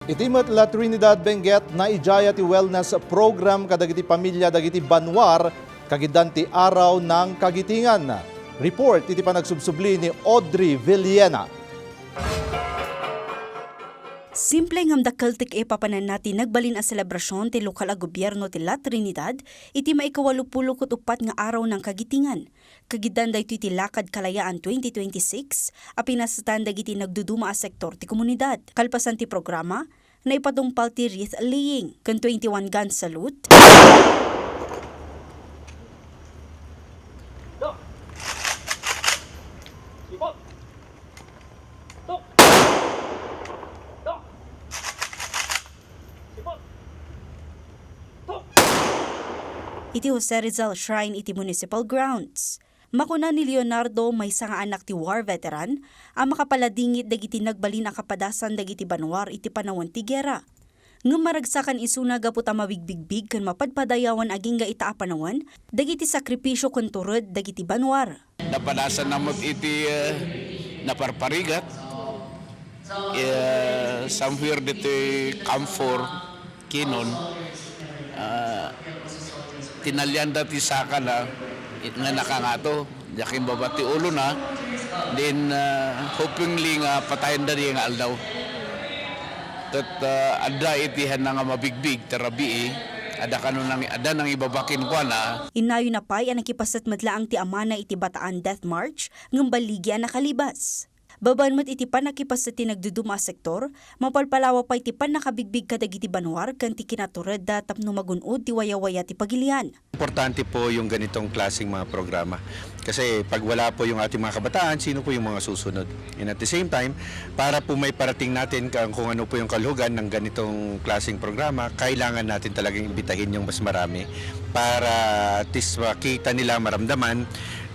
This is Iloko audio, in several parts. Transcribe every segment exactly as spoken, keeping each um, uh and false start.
Iti met La Trinidad, Benguet, naidiaya ti wellness program kadagiti pamilya dagiti Banwar kagiddan ti Araw ng Kagitingan. Report iti panagsubsubli ni Audrey Villena. Simple ngem dakkel ti kaipapananna ti nagbalin a selebrasion ti lokal a gobierno ti La Trinidad iti maikawalupulo ket uppat nga Araw ng Kagitingan. Kagiddan daytoy ti Lakad Kalayaan twenty twenty-six a pinasatan dagiti nagduduma a sektor ti komunidad. Kalpasan ti programa, naipatungpal ti wreath laying ken twenty-one gun salute. Iti Jose Rizal Shrine iti municipal grounds. Makuna ni Leonardo, maysa nga anak ti war veteran, a makapaladingit dagiti nagbalin a kapadasan dagiti Banwar iti panawen ti gera. Ngem maragsakan isuna gapu ta mabigbigbig ken mapadpadayawan agingga ita a panawen dagiti sakripisio ken tured dagiti Banwar. Napadasanna met iti, eh, naparparigat, eh, somewhere ditoy Camp four, Kinon, ah, tinalianda ti sakana nga nakangato, diak imbaba ti ulona, then, ah, hopingly nga patayenda diay nga aldaw. Ket, ah, adda iti hanna nga mabigbig, ta rabii, adda kano nang-, adda nangibaba kenkuana. Innayonna pay a nakipaset met laeng ti amana iti Bataan Death March, ngem balligi a nakalibas. Babaen met iti pannakipaset ti nagduduma a sektor, mapalpalawa pay ti pannakabigbig kadagiti Banwar ken ti kinaturedda tapno magun-od ti wayawaya ti pagilian. Importante po yung ganitong klaseng mga programa. Kasi pag wala po yung ating mga kabataan, sino po yung mga susunod? And at the same time, para po maiparating natin ka-, kung ano po yung kalhugan ng ganitong klaseng programa, kailangan natin talagang imbitahin yung mas marami para at least makita nila, maramdaman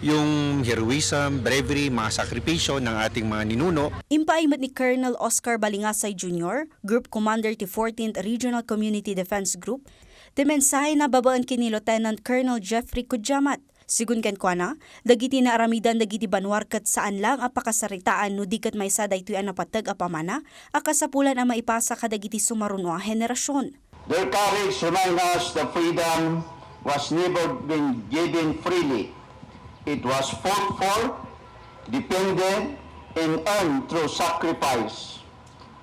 yung heroism, bravery, mga sakripisyo ng ating mga ninuno. Impaay met ni Colonel Oscar Balingasay Junior, Group Commander ti fourteenth Regional Community Defense Group, ti mensahena babaen ken ni Lieutenant Colonel Jeffrey Cudjamat. Sigun kenkuana, dagiti naaramidan dagiti Banwar ket saan laeng a pakasaritaan no di ket maysa daytoy a napateg a pamana a kasapulan a maipasa kadagiti sumaruno a henerasion. Their courage remind us that freedom was never been given freely. It was fought for, defended, and earned through sacrifice.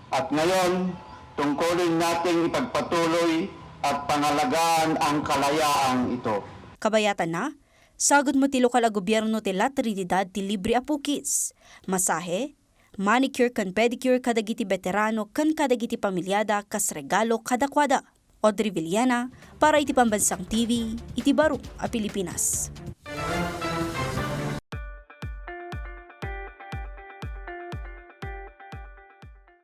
At ngayon, tungkulin nating ipagpatuloy at pangalagaan ang kalayaang ito. Kabayatanna, sagut met ti lokal a gobierno ti La Trinidad ti libre a pukis, masahe, manicure ken pedicure kadagiti beterano ken kadagiti pamiliada kas regalo kadakuada. Audrey Villena para iti Pambansang T V iti Baro a Pilipinas.